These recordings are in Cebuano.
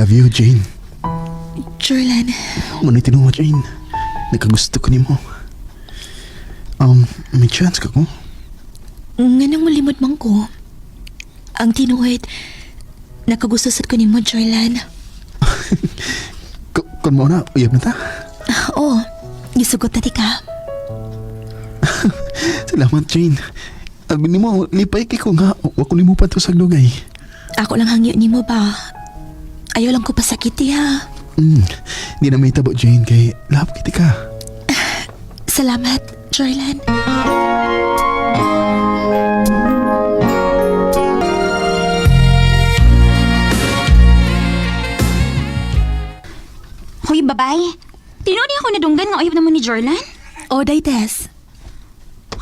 love you, Jane. Jorlan, Muna tinuod, Jane. Nagkagusto ko nimo. May chance ka ko? Nganong malimod man ko. Ang tinuod, nakagusto sad ko nimo, Jorlan. Kung mo na, uyab na ta. Oo, gisugot na di ka. Salamat, Jane. Albi nimo, lipay kay ko nga. Wa ko nimo pa to sa dugay. Ako lang hangyo nimo ba? Ayaw lang ko pasakiti ha. Di na may tabo, Jane, kay lahap kiti ka. Salamat, Jorlan. Hoy, babay. Tinuod niya ako nadunggan nga uyab naman ni Jorlan. O, day, Tess.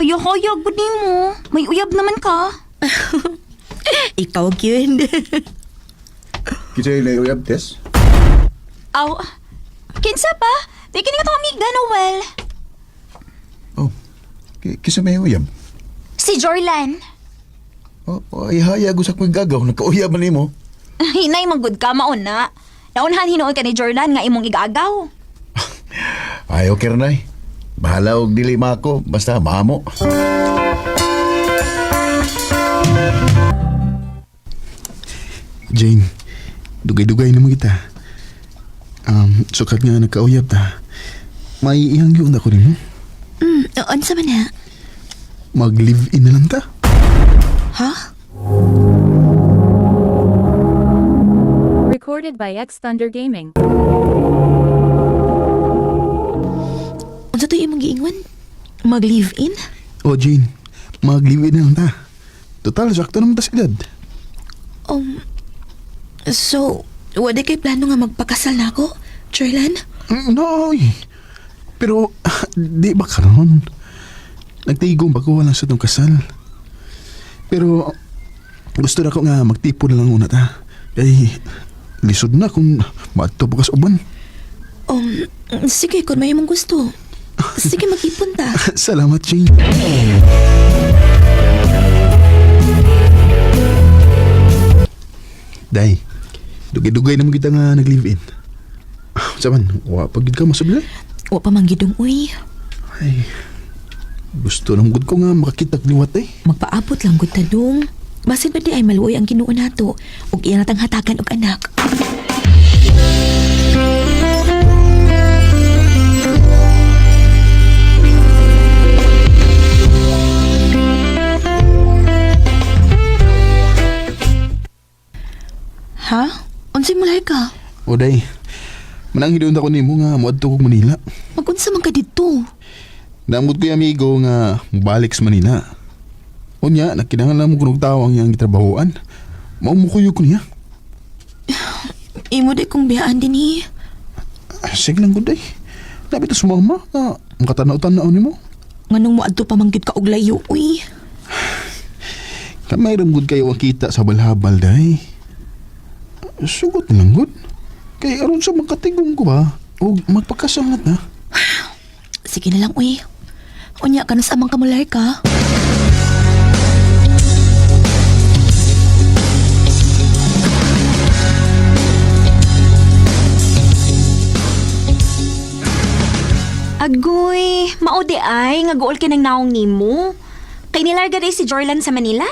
Kaya-kaya, gud mo. May uyab naman ka. Ikaw, yun. Kita yung uyab, Tess? Aw, kinsa pa? Di kini ka tong amiga, Noel. Oh, kisa may uyab? Si Jorlan. Oh, oh, ay hayag usak magagaw. Nagkauyab man nimo. Hinay, manggod ka, maon na. Naunhan hinuon ka ni Jorlan nga imong igaagaw. Ay, okay ra nay. Bahala og dili mako, basta maamo. Jane, dugay-dugay naman kita. Sukat nga nagkauyab ta. May iyang yun ako nimo. Unsa man na? Mag-live-in na lang ta. Ha? Recorded by X Thunder Gaming. Unsa to imong giingon? Mag-live-in? O Jane, mag-live-in na lang ta. Total, sakto naman ta sa edad. So, wala kay plano nga magpakasal na ako, Jorlan? No, oy. Pero, di ba karon? Nagtigong ba ko walang sa tong kasal? Pero, gusto na ko nga magtipo na lang una ta. Kay, lisod na kung maadto pa ka sa uban. Sige, kung may imong gusto. Sige, mag-ipon ta. Salamat, Jane. Day, dugay-dugay naman kita nga nag-live-in. Saman, wa pa gid ka masubli. Wa pa man gidong uy. Ay, gusto nang gud ko nga makakita liwat eh. Magpaabot lang gud tanong. Basin ba di ay maluoy ang Ginoo nato ug iya natang hatagan og anak. Ha? Unsay mulay ka? O day, manang hinuon ako nimo nga moadto kog Manila. Magunsa man ka didto? Naamot ko yung amigo nga mobalik sa Manila. Unya, nakinahanglan mo kunog tawo ang iyang gitrabahoan. Mao mo kuyo ko niya. Imo di kong biyaan dinhi. Ah, sige lang gud day. Labi ta sumama nga makatanaw-tanaw nimo. Nganong moadto pa man gyud ka og layo uy. Kamay ram gud kayo ang kita sa balhabal day. Sugot na lang gud. Kay aron sa magkatigong ko ba og magpakasal na ta. Sige na lang uy. Unya kanus amang kamular ka? Agoy, mao di ay nga guol ka ng naong nimo. Kay nilarga day si Jorlan sa Manila.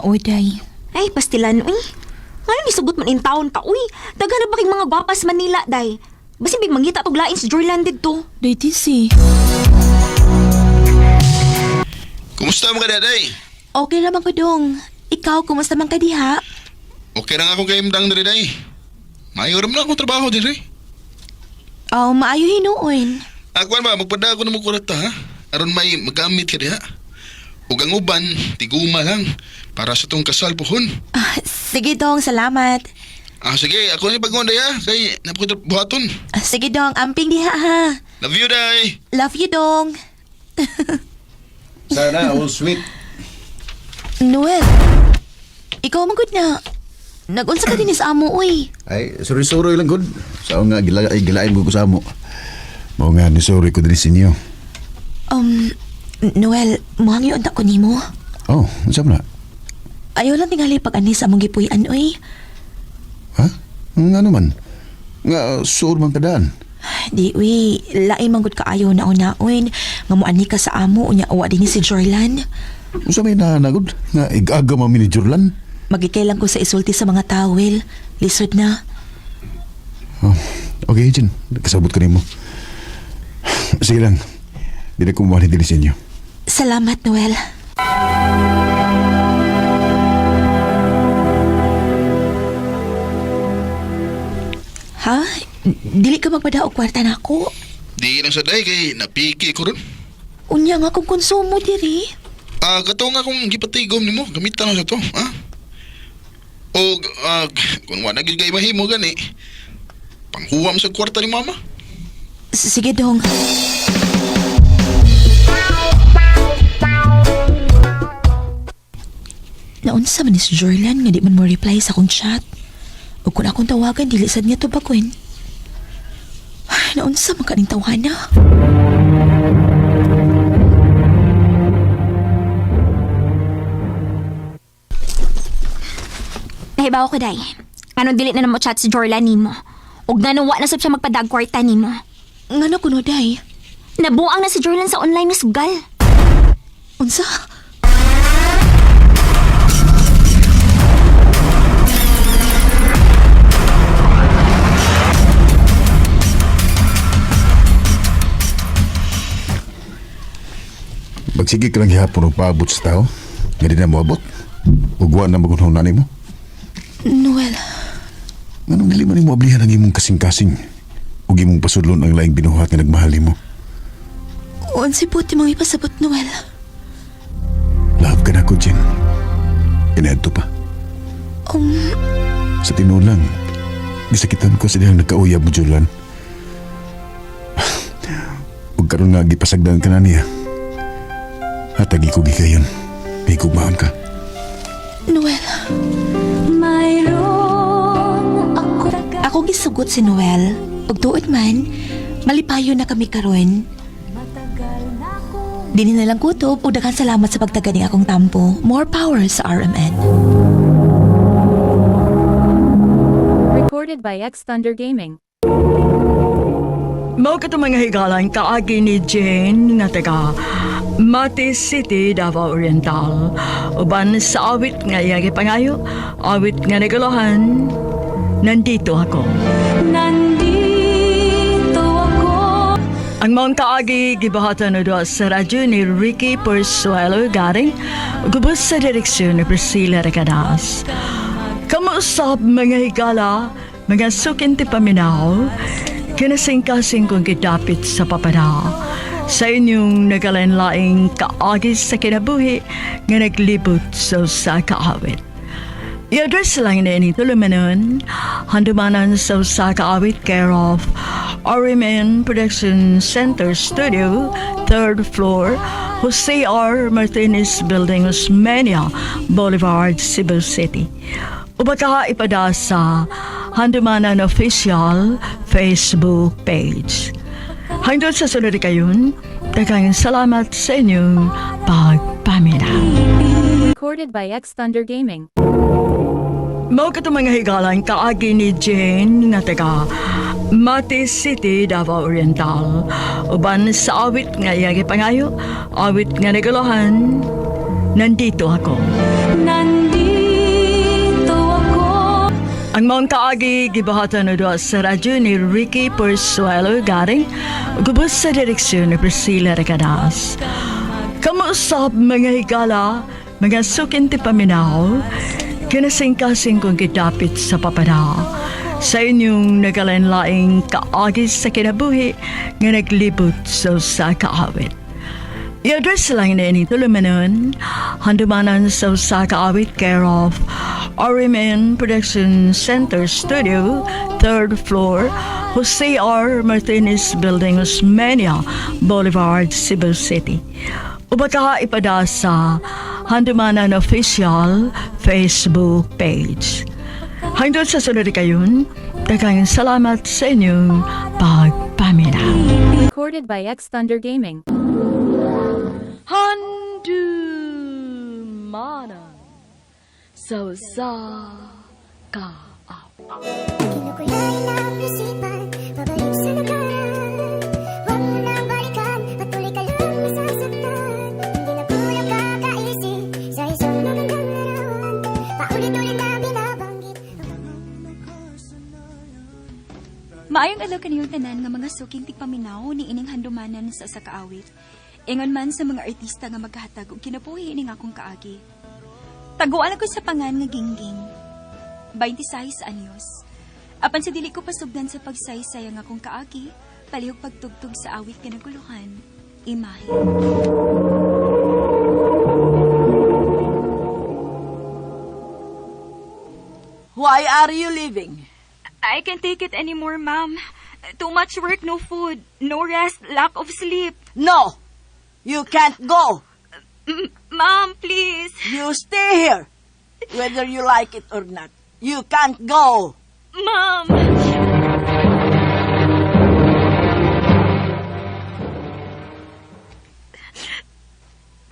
Oy, day. Ay, pastilan, uy. Ngayon isugot man in town ka, uy. Daghan na ba kay mga gwapas Manila, day? Basin big mangita tog lain si Jorlan didto. Day, tisi. Kumusta mo ka day? Okay naman ko dong. Ikaw, kumusta man ka diha? Okay lang ako kay Imdang diri day. Maayo ra man akong trabaho diri. Oh, maayo hinuon. Ako ba magpada ako na mo kurata ha. Aron may magamit ka diha. Ug ang uban tiguma lang para sa tong kasal puhon. Ah, sige dong, salamat. Ah sige, ako ni pag-on day ha kay napakita buhaton. Ah, sige dong, amping diha ha. Love you day. Love you dong. Sana all sweet. Noel, ikaw man gud na. Nagunsa ka din sa amo, uy. Ay, sorry-sorry lang gud. Sao nga gila ay gilain ko sa amo. Mao nga ni sorry ko diri sa inyo. Um, Noel, muhangyo unta ko nimo. Oh, unsa man na? Ayaw lang tingali pag anis sa among gipuy-an, uy. Ha? Nga naman. Nga suod man kadaan. Di uy, lain man gud kaayo na unaon nga moani ka sa amo unya wa dinhi si Jorlan. Unsa may nahanagod? Nga igaga man mi ni Jorlan? Magikailan ko sa isulti sa mga tawil. Lisod na. Oh, okay, Jen. Kasabot ko nimo. Sige lang. Di na kumuha ni sa inyo. Salamat, Noel. Ha? Dili ka magpada og kwarta nako. Di lang sa day kay napiki ko ron. Unya nga kung konsumo diri. Ah, kato nga kung gipatigom nimo, gamitan na sa to, ha? O kung wala gyud kay mahimo gani, panghuwam sa kwarta ni mama. Sige dong. Naunsa man ni si Jorlan nga di man mo reply sa akong chat. O kung akong tawagan, dili sad niya tubagon. Ay, naunsa man kaning tawana. Nahibaw ko, day. Ngano dili na namo chat si Jorlan nimo. Ug ngano wa na sab siya magpadag kwarta nimo. Ngano kuno day? Nabuang na si Jorlan sa online nga sugal. Unsa? Magsige ka lang gihapon og paabot sa tao. Nga di na moabot. Ug wa na magunhong nimo. Noel, Nganong dili man nimo ablihan ang imong kasing-kasing? Ug imong pasudlon ang laing binuhat nga nagmahal nimo. unsay puti mong ipasabot, Noel? Love ka na ko, Jen. Inadto pa. Sa tinuod lang, gisakitan ko sa dihang nagkauyab mo, Julan. Ug karon nga gipasagdan ka na niya. Hatagi ko gikayon. Higugmaon ka. Noel. Ako gisugot si Noel. Ug tuod man, malipayo na kami karon. Dini na lang kutob ug daghan salamat sa pagtaga ni akong tampo. More power sa RMN. Recorded by X Thunder Gaming. Mao kato mga higalan kaagi ni Jane nga taga Mati City, Davao Oriental. Uban sa awit nga iyang gipangayo, awit nga naguluhan, nandito ako. Nandito ako. Ang maong kaagi gibuhatan na doon sa radyo ni Ricky Persuelo Garing, gubos sa direksyon ni Priscilla Recadas. Kamuusap mga higala, mga sukin ti paminaw, kinasing-kasing kong gidapit sa papada. Sa inyong nagalanlaing kaagi sa kinabuhi nga naglibot sa usa ka awit. I-address lang na ini tulumanon, handumanan sa usa ka awit care of RMN Production Center Studio, third floor, Jose R. Martinez Building, Osmeña Boulevard, Cebu City. Ubaka ipada sa Handumanan Official Facebook page. Hanggang sa sunod kayon, daghang salamat sa inyong pagpamina. Recorded by X Thunder Gaming. Mao kato mga higalan kaagi ni Jane nga taga Mati City, Davao Oriental. Uban sa awit nga iyang gipangayo, awit nga naguluhan, nandito ako. Nandito ako. Ang maong kaagi gibuhatan na doon sa radyo ni Ricky Persuelo Garing, gubos sa direksyon ni Priscilla Recadas. Kamuusap mga higala, mga sukin ti paminaw, kinasing-kasing kong gidapit sa papada. Sa inyong nagalanlaing kaagi sa kinabuhi nga naglibot sa usa ka awit. I-address lang na ini tulumanon, handumanan sa usa ka awit care of RMN Production Center Studio, third floor, Jose R. Martinez Building, Osmeña Boulevard, Cebu City. Ubaka ipada sa Handumanan Official Facebook page. Hanggang sa sunod kayon, daghang salamat sa inyong pagpamina. Recorded by X Thunder Gaming. Handumanan sa usa ka Kinukulay na Maayong adlaw kaniyong tanan nga mga suking tigpaminaw ni ining handumanan sa usa ka awit. Ingon man sa mga artista nga maghatag og kinabuhi ining akong kaagi. Taguan ako sa pangan nga Gingging. 26 anyos. Apan sa dili ko pasugdan sa pagsaysay ang akong kaagi, palihog pagtugtog sa awit nga naguluhan, Imahe. Why are you leaving? I can't take it anymore, ma'am. Too much work, no food, no rest, lack of sleep. No! You can't go! Ma'am, please. You stay here! Whether you like it or not. You can't go! Ma'am.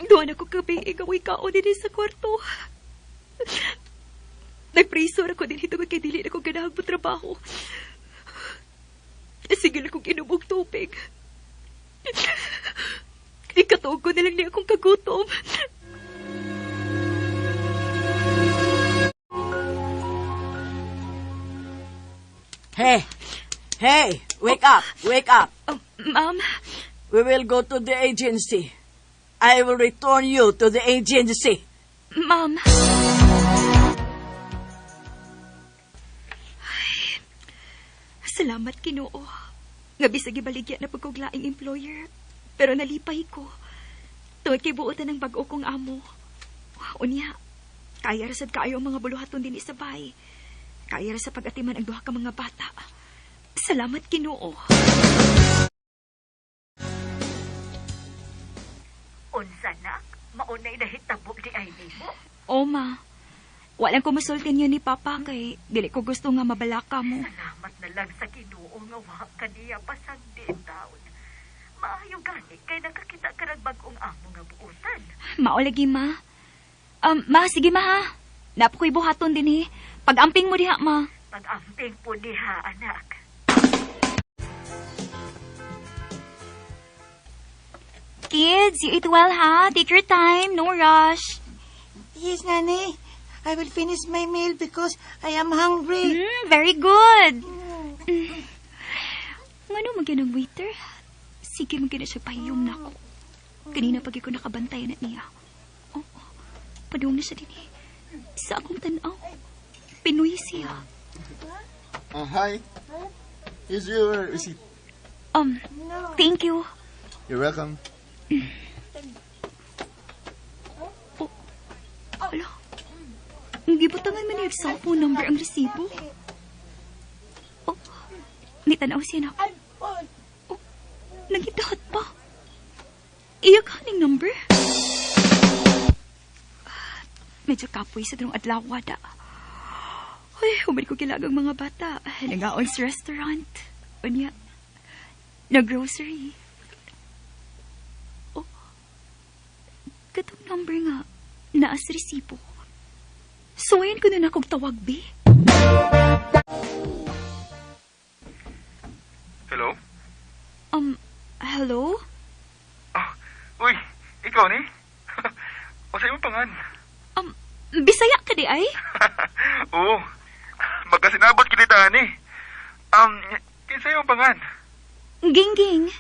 Doon ako gabi, ikaw ikaw din sa kwarto. Nagpresor ako din ito kay dili na ko ganahag mo trabaho. Sige lang kong inom og tubig. Ikatuog ko na lang niya akong kagutom. Hey! Hey! Wake up! Wake up! Oh, ma'am, We will go to the agency. I will return you to the agency. Ma'am. Ay, salamat Ginoo. Nga bisag gibaligya na pagkuglaing employer, pero nalipay ko. Tungod kay buotan ng bag-o kong amo. Unya, kaya ra sad kaayo ang mga buluhaton din sa bahay. Kaya ra sa pag-atiman ang duha ka mga bata. Salamat Ginoo. Unsa na? Maunay nahitabo di ay nimo. O ma, walang kumusulti niyo ni Papa kay dili ko gusto nga mabalaka mo. Salamat na lang sa Ginoo nga wa ka niya pasagdi taon. Maayo gani kay nakakita ka ng bag-ong amo nga buotan. Mao lagi, ma. Ma, sige ma ha. Napo ko'y buhaton din eh. Pag-amping mo diha, ma. Pag-amping po niha, anak. Kids, you eat well ha. Take your time, no rush. Yes, Nanny. I will finish my meal because I am hungry. Very good. Ngano man ang waiter? Sige, man na siya pahiyom na ako. Kanina pag ko nakabantay na niya. Oo, padung na siya din eh. Sa akong tanaw, Pinoy siya. Hi. Here's your receipt. Thank you. You're welcome. Ala, ang gibutangan man yung cellphone number ang resibo. Oh, nitanaw siya na ako. Oh, nagitahat pa. Iya ka ning number? Ah, medyo kapoy sa drong adlaw da. Ay, humid ko kilagang mga bata. Nangaon sa restaurant. Unya, nag-grocery. Oh, katong number nga, naa sa resibo. Suwayan ko na akong tawag, be. Hello? Hello? Ah, uy, ikaw ni? O sa imong pangan? Bisaya ka di ay? Oo. Magkasinabot kita ani. Kinsa imong pangan? Gingging.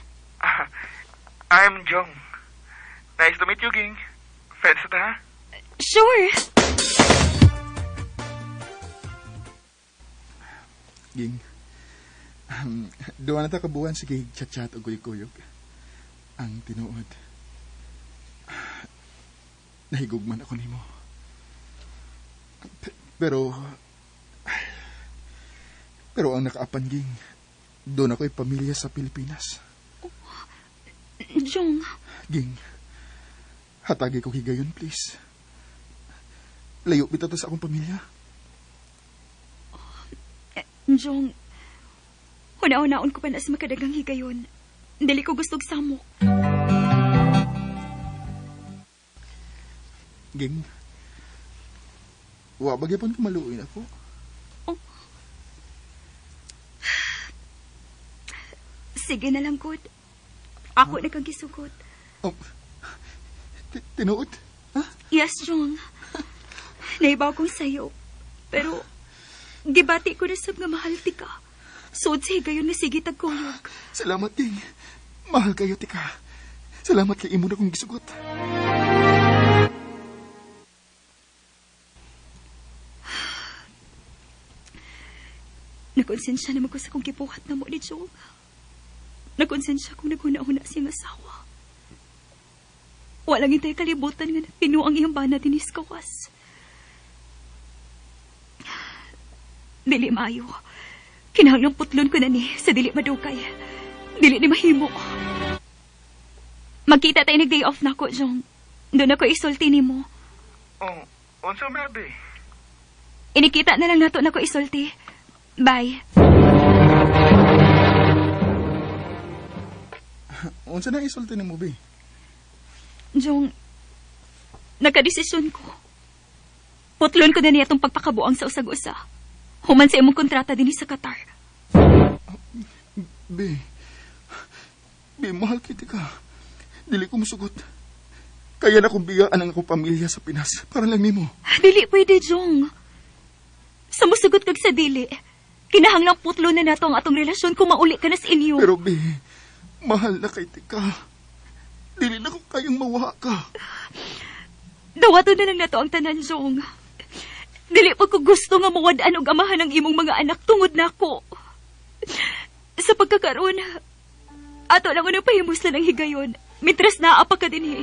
Ah, I'm Jong. Nice to meet you, Ging. Friends ta, ha? Sure. Ging. Duwa na ta kabuan sige chat-chat o kuyog-kuyog. Ang tinuod. Nahigugman ako nimo. Pero pero ang nakaapan, Ging, doon ako'y pamilya sa Pilipinas. Jong, Ging, hatagi ko higayon, please. Layo bitaw to sa akong pamilya. Jong, huna-hunaon ko pa na sa makadagang higayon. Dili ko gustog samok. Ging, wa ba gyapon ka maluoy ako? Sige na lang, good. Ako na kang gisugot. Oh, tinuod? Ha? Yes, Jong. Naibaw kong sayo. Pero, gibati ko na sab nga mahal ti ka. Suod sa higayon nga sige tagkuyog. Salamat, Ging. Mahal kayo, tika. Salamat kay imo na kong gisugot. Nakonsensya naman ko sa kong gibuhat na mo ni Jong. Nakonsensya kong naghuna-huna siyang asawa. Walang intay kalibutan nga nagpino ang iyang bana dinis kawas. Dili maayo. Kinahanglang putlon ko na ni sa dili madugay. Dili ni mahimo. Magkita tayo nag-day off na ko, Jong. Doon ako isulti nimo. Oh, unsa man be? Inikita na lang nato nako isulti. Bye. Unsa na isulti nimo, be? Jong, nagkadesisyon ko. Putlon ko na niya itong pagpakabuang sa usag-usa. Human sa imong kontrata din sa Qatar. Be, be, mahal kita ka. Dili ko musugot. Kaya na kong bigaan ang akong pamilya sa Pinas. Para lang nimo. Dili pwede, Jong. Sa musugot kag sa dili, kinahanglang putlo na nato ang atong relasyon kung mauli ka na sa inyo. Pero be, mahal na kay tika. Dili na ko kayang mawa ka. Dawato na lang nato ang tanan, Jong. Dili pa ko gusto nga mawad-an og amahan ang imong mga anak tungod nako. Sa pagkakaroon, ato lang unang pahimuslan ang higayon. Mientras naa pa ka dinhi.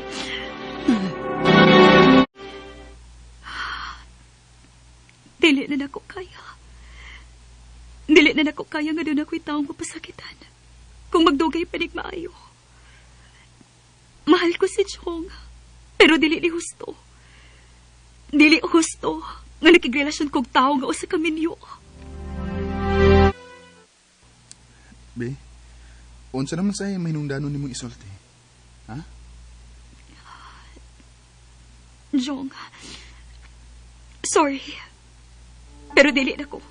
Dili na nako kaya. Dili na nako kaya nga doon ako'y taong mapasakitan. Kung magdugay panig maayo. Mahal ko si Chong, pero dili ni husto. Dili husto nga nakigrelasyon kog tao nga usa ka minyo. Be, unsa naman sa mahinungdanon nimong isulti? Ha? Jong, sorry. Pero dili na ko.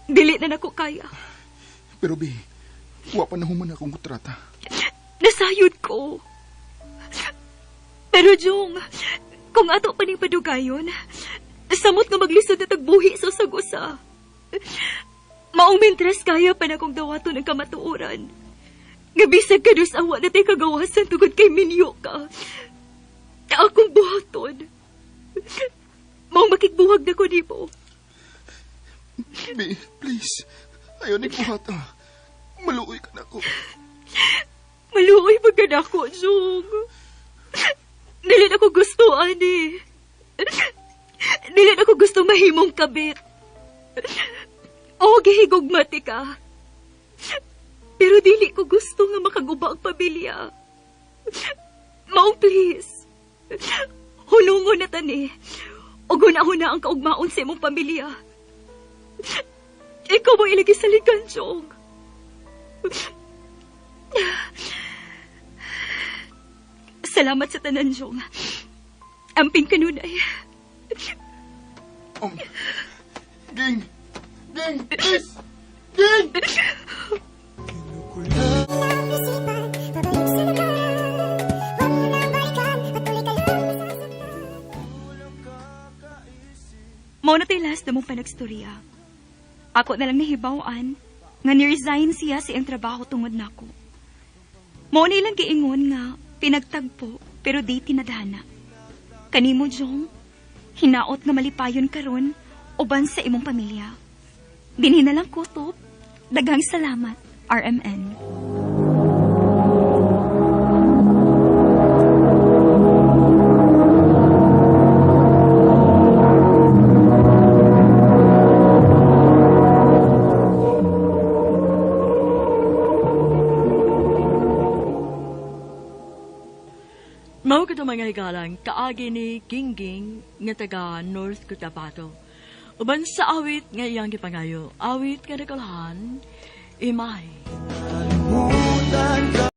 Dili na nako kaya. Pero be, wa pa na human akong kontrata. Nasayod ko. Pero Jong, kung ato pa ning padugayon, samot nga maglisod na tagbuhi sa usag-usa. Maong mintres kaya pa na kong dawaton ang kamatuoran. Nga bisag kadus awa na tay kagawasan tungod kay minyo ka. Akong buhaton. Maong makigbuhag na ko nimo. Be, please. Ayaw ni buhata. Maluoy ka na ako. Maluoy ba ka na ako, Jong? Dili na ko gusto, ani. Dili na ko gusto mahimong kabit. O, gihigugmati ka. Pero dili ko gusto nga makaguba ang pamilya. Maong please. Hulungon na tani. O guna-huna ang kaugmaon sa imong pamilya. Ikaw mo ilagi sa ligan, Jong. Salamat sa tanan, Jong. Amping kanunay. Ging! Ging! Please! Ging! Mao na tay last na mong panagstorya. Ako na lang nahibaw-an nga ni-resign siya sa iyang trabaho tungod nako. Mao na ilang giingon nga pinagtagpo pero di tinadhana. Kanimo, Jong, hinaot nga malipayon karon uban sa imong pamilya. Dinhi na lang kutob. Daghang salamat, RMN. Mao kato mga higalang kaagi ni Gingging nga taga North Cotabato. Uban sa awit nga iyang gipangayo, awit nga nakalahan, Imay. Kalimutan ka.